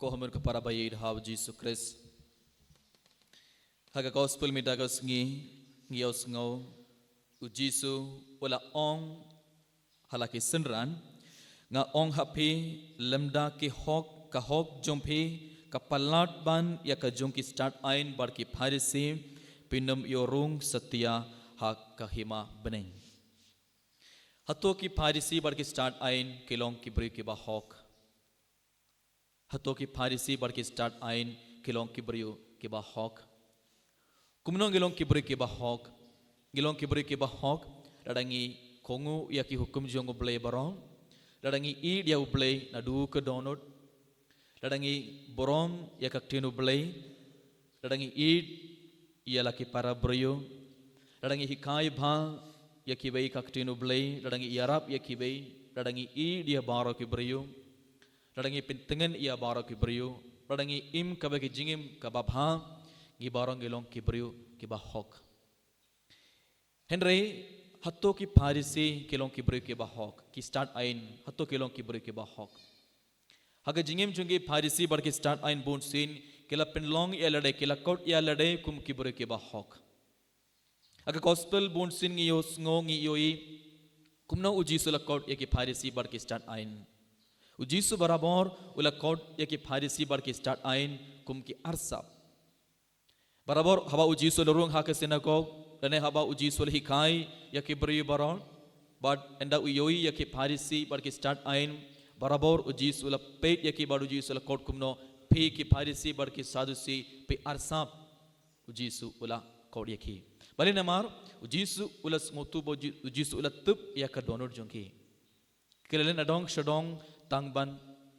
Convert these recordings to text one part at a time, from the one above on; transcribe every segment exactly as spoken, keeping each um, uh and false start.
Ko hynmen ko para ba ïeit ha u Jisu Khrist. Ha ka gospel mynta ka sngi ngi ïohsngew u Jisu u la ong ha la ki synran, nga ong ha phi, lymda ki hok, ka hok jong phi ka palat ban ïa ka jong ki stad aiñ bad ki Pharisi, phin ym ïoh rung satia ha ka hima bneng. Hato ki Pharisi bad ki stad aiñ ki long ki briew kiba hok? Hato ki Pharisi bad ki stad aiñ ki long ki briew kiba hok? Kumno ngi long ki briew kiba hok? Ngi long ki briew kiba hok lada ngi kohnguh ïa ki hukum jong U Blei baroh, lada ngi ïeit ïa U Blei naduh ka dohnud, lada ngi burom ïa ka ktien U Blei, lada ngi ïeit ïa la ki para briew, lada ngi hikai bha ïa kiwei ka ktien U Blei, lada ngi ïarap ïa kiwei, lada ngi ïeit ïa baroh ki briew, lada ngi pyntngen ïa baroh ki briew, lada ngi im kaba ki jingim kaba bha, ngi baroh ngi long ki briew kiba hok. Hynrei hato ki Pharisi ki long ki briew kiba hok? Ki stad aiñ hato ki long ki briew kiba hok? Ha ka jingim jong ki Pharisi bad ki stad aiñ bunsien ki la pynlong ïa lade, ki la kot ïa lade kum ki briew kiba hok. Ha ka gospel bunsien ngi ïohsngew, ngi ïohi kumno u Jisu u la kot ïa ki Pharisi bad ki stad aiñ. U Jisu barabor u la kot ïa ki Pharisi bad ki stad aiñ kum ki arsap. Barabor haba u Jisu u la rung ha ka synagog, lane haba u Jisu u la hikai ïa ki briew baroh, bad ynda u ïohi ïa ki Pharisi bad ki stad aiñ, barabor u Jisu u la peit ïa ki bad u Jisu u la kot kumno, phi ki Pharisi bad ki Sadusi phi arsap. U Jisu u la kot ïa ki. Balei? Namar u Jisu u la sngewthuh ba u Ji-, u Jisu u la tip ïa ka dohnud jong ki. Ki la leit nadong shadong tang ban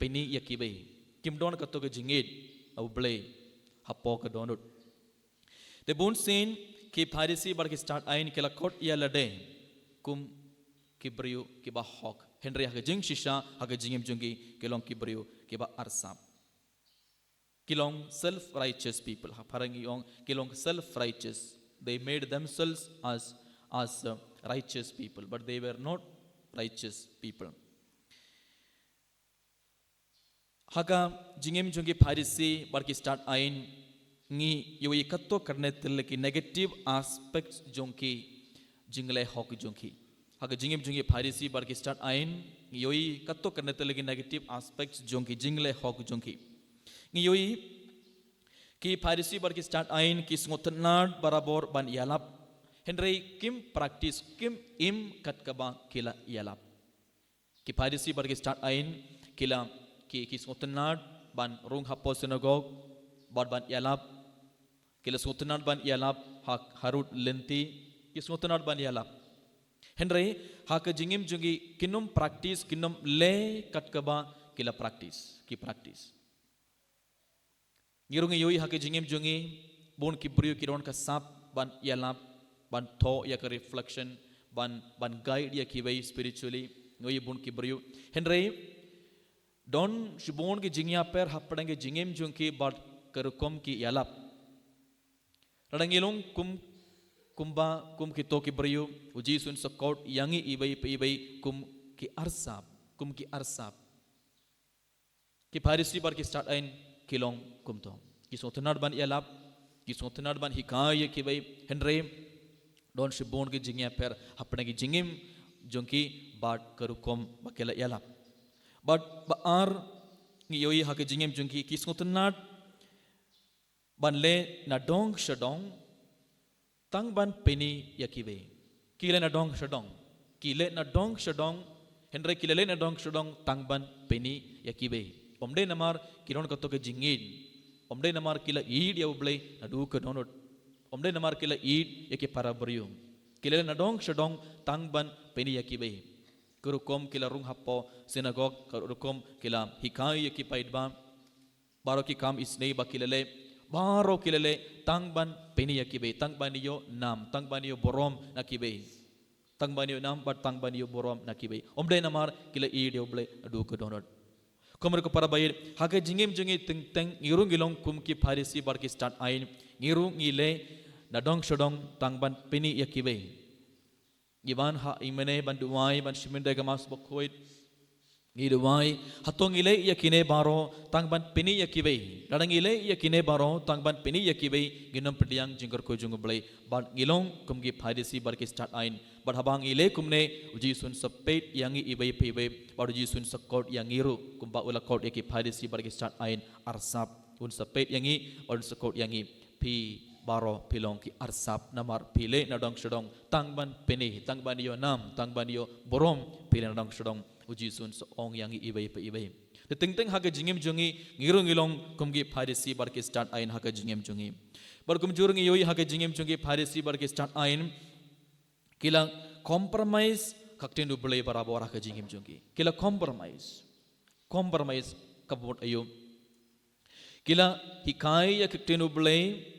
pyni ïa kiwei. Kim don kato ka jingïeit na U Blei hapoh ka dohnud. Te bunsien ki Pharisi bad ki stad aiñ ki la kot ïa lade kum ki briew kiba hok. Hynrei ha ka jingshisha, ha ka jingim jong ki, ki long ki briew kiba arsap. Ki long self-righteous people. Ha phareng ngi ong ki long self-righteous. They made themselves as, as, uh, righteous people, but they were not righteous people. Ha ka jingim jong ki Pharisi bad ki stad aiñ ngi ïohi katto katne tylli ki negative aspects jong ki jingleh hok jong ki. Ha ka jingim jong ki Pharisi bad ki stad aiñ ngi ïohi katto katne tylli ki negative aspects jong ki jingleh hok jong ki. Ngi ïohi ki Pharisi bad ki stad aiñ ki sngewtynnad barabor ban ïalap, hynrei kim practice, kim im kat kaba ki la ïalap. Ki Pharisi bad ki stad aiñ ki la, ki, ki sngewtynnad ban rung hapoh synagog bad ban ïalap. Ki la sngewtynnad ban ïalap ha, harud lynti, ki sngewtynnad ban ïalap. Hynrei ha ka jingim jong ki kin ym practice, kin ym leh kat kaba ki la practice, ki practice. Ngi ruh ngi ïohi ha ka jingim jong ngi, bun ki briew ki don ka sap ban ïalap, ban thoh ïa ka reflection, ban, ban guide ïa kiwei spiritually. Ngi ïohi bun ki briew. Hynrei don shibun ki jingïapher hapdeng ka jingim jong ki bad ka rukom ki ïalap. Lada ngi long kum, kumba, kum kito ki briew, u Jisu un sa kot ïa ngi iwei pa iwei kum ki arsap, kum ki arsap. Ki Pharisi bad ki stad aiñ ki long kumto. Ki sngewtynnad ban ïalap, ki sngewtynnad ban hikai ïa kiwei, hynrei don shibun ki jingïapher hapdeng ki jingim jong ki bad ka rukom ba ki la ïalap. Bad ba ar ngi ïohi ha ka jingim jong ki, ki sngewtynnad ban leh nadong shadong tang ban pyni ïa kiwei. Ki leh nadong shadong. Ki leh nadong shadong, hynrei ki la leh nadong shadong tang ban pyni ïa kiwei. Ym dei namar ki don kato ka jingïeit. Ym dei namar ki la ïeit ïa U Blei naduh ka dohnud. Ym dei namar ki la ïeit ïa ki para briew. Ki la leh nadong shadong tang ban pyni ïa kiwei. Ka rukom ki la rung hapoh synagog, ka rukom ki la hikai ïa ki paidbah. Baroh ki kam isynei ba ki la leh, baroh ki la leh tang ban pyni ïa kiwei, tang ban ïoh nam, tang ban ïoh burom na kiwei. Tang ban ïoh nam bad tang ban ïoh burom na kiwei. Ym dei namar ki la ïeit ïa U Blei naduh ka dohnud. Ko hynmen ko para ba ïeit, ha ka jingim jong ngi teng teng, ngi ruh ngi long kum ki Pharisi bad ki stad aiñ, ngi ruh ngi leh nadong shadong tang ban pyni ïa kiwei. Ngi wan ha i mane ban duwai, ban shim ïa ka Mass bakhuid. Ngi duwai, hato ngi leh ïa kine baroh tang ban pyni ïa kiwei? Lada ngi leh ïa kine baroh tang ban pyni ïa kiwei, ngin ym pdiang jingkyrkhu jong U Blei. Bad ngi long kum ki Pharisi bad ki stad aiñ. Bad haba ngi leh kumne, U Jisu un sa peit ïa ngi iwei pa iwei. Bad U Jisu un sa kot ïa ngi ruh kumba u la kot ïa ki Pharisi bad ki stad aiñ arsap. Un sa peit ïa ngi, un sa kot ïa ngi. Phi baroh phi long ki arsap namar phi leh nadong shadong tang ban pyni, tang ban ïoh nam, tang ban ïoh burom, phi leh nadong shadong. U Jisu un sa ong ïa ngi iwei pa iwei. Te teng teng ha ka jingim jong ngi, ngi ruh ngi long kum ki Pharisi bad ki stad aiñ ha ka jingim jong ngi. Bad kumjuh ruh ngi ïohi ha ka jingim jong ki Pharisi bad ki stad aiñ, ki la compromise ka ktien U Blei barabor ha ka jingim jong ki. Ki la compromise. Compromise ka mut aïu? Ki la hikai ïa ka ktien U Blei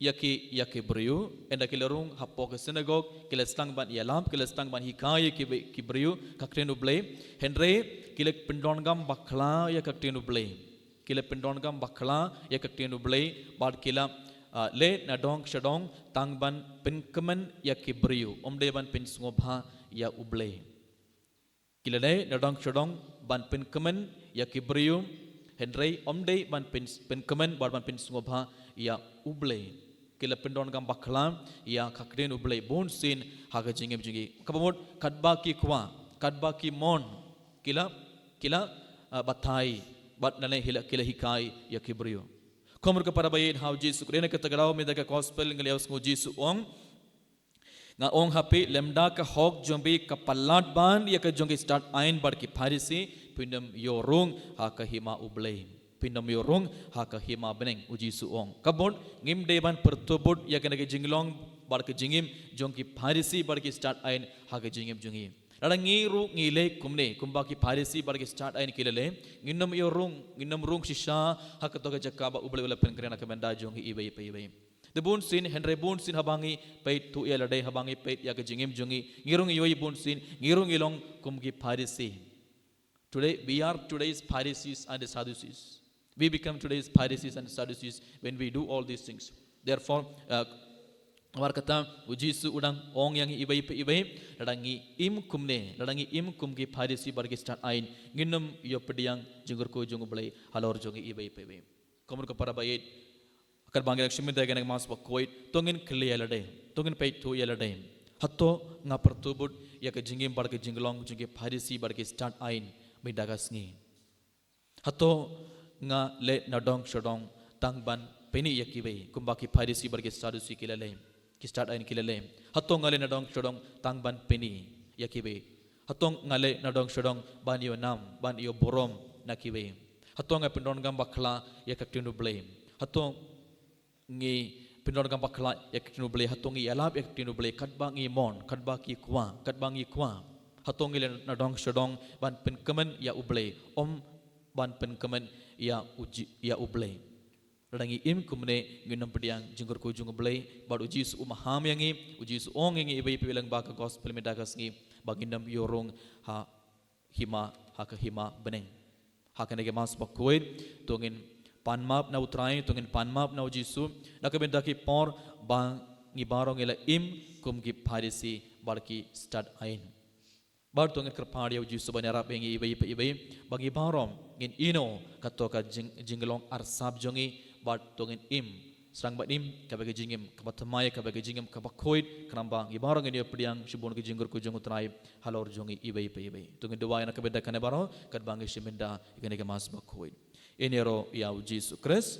ïa ki, ïa ki briew, ynda ki la rung hapoh ka synagog, ki la sdang ban ïalap, ki la sdang ban hikai ïa ki, ki briew ka ktien U Blei. Hynrei ki la pyndonngam bakla ïa ka ktien U Blei. Ki la pyndonngam bakla ïa ka ktien U Blei, bad ki la, ah, leh nadong shadong tang ban pynkmen ïa ki briew, ym dei ban pynsngewbha ïa U Blei. Ki la leh nadong shadong ban pynkmen ïa ki briew, hynrei ym dei ban pyn, pynkmen bad ban pynsngewbha ïa U Blei. Ki la pyndonngam bakla ïa ka ktien U Blei bunsien ha ka jingim jong ki. Kaba mut katba ki kwah, katba ki mon, ki la, ki la, ah, batai, bad nangne hi la, ki la hikai ïa ki briew. Khun ka para baieit ha U Jisu, kane ka ta ka daw mynta ka gospel ngi la ïohsngew U Jisu u ong, nga ong ha phi, lymda ka hok jong phi ka palat ban ïa ka jong ki stad aiñ bad ki Pharisi, phin ym ïoh rung ha ka hima U Blei. Phin ym ïoh rung ha ka hima bneng, U Jisu u ong. Ka mut ngim dei ban pyrthuh bud ïa kane ka jinglong bad ka jingim jong ki Pharisi bad ki stad aiñ ha ka jingim jong ngi. Lada ngi ruh ngi leh kumne, kumba ki Pharisi bad ki stad aiñ ki la leh, ngin ym ïoh rung, ngin ym rung shisha ha kato ka jaka ba U Blei u la pynkren ha ka bynta jong ngi iwei pa iwei. Te bunsien, hynrei bunsien haba ngi peit thuh ïa lade, haba ngi peit ïa ka jingim jong ngi, ngi ruh ngi ïohi bunsien, ngi ruh ngi long kum ki Pharisi. Today, we are today's Pharisees and the Sadducees. We become today's Pharisees and Sadducees when we do all these things. Therefore, uh, namar kata, U Jisu u dang ong ïa ngi iwei pa iwei, lada ngi im kumne, lada ngi im kum ki Pharisi bad ki stad aiñ, ngin ym ïoh pdiang jingkyrkhu jong U Blei halor jong ngi iwei pa iwei. Khun ka para baieit, katba ngi dang shim bynta ïa kane ka Mass Bakhuid, to ngin kylli ïa lade, to ngin peit thuh ïa lade. Hato nga pyrthuh bud ïa ka jingim bad ka jinglong jong ki Pharisi bad ki stad aiñ mynta ka sngi? Hato nga leh nadong shadong tang ban pyni ïa kiwei, kumba ki Pharisi bad ki Saddusi ki la leh, ki stad aiñ ki la leh? Hato nga leh nadong shadong tang ban pyni ïa kiwei? Hato nga leh nadong shadong ban ïoh nam, ban ïoh burom na kiwei? Hato nga pyndonngam bakla ïa ka ktien U Blei? Hato ngi pyndonngam bakla ïa ka ktien U Blei? Hato ngi ïalap ïa ka ktien U Blei katba ngi mon, katba ki kwah, katba ngi kwah? Hato ngi leh nadong shadong ban pynkmen ïa U Blei, ym ban pynkmen ïa U Ji, ïa U Blei? Lada ngi im kumne, ngin ym pdiang jingkyrkhu jong U Blei, bad U Jisu u maham ïa ngi, U Jisu u ong ïa ngi iwei pa iwei lyngba ka gospel mynta ka sngi, ba ngin ym ïoh rung ha hima, ha ka hima bneng. Ha kane ka Mass Bakhuid, to ngin pan map na U Trai, to ngin pan map na U Jisu na ka bynta ki por ba ngi baroh ngi la im kum ki Pharisi bad ki stad aiñ. Bad to ngin kyrpad ïa U Jisu ban ïarap ïa ngi iwei pa iwei, ba ngi baroh ngin ïehnoh kato ka jing, jinglong arsap jong ngi, bad to ngin im, sdang ban im kaba ka jingim kaba thymmai, kaba ka jingim kaba khuid, khnang ba ngi baroh ngin ïoh pdiang shibun ka jingkyrkhu jong U Trai halor jong ngi iwei pa iwei. To ngin duwai na ka bynta kane baroh katba ngi shim bynta ïa kane ka Mass Bakhuid. Ngin ïaroh ïa U Jisu Khrist.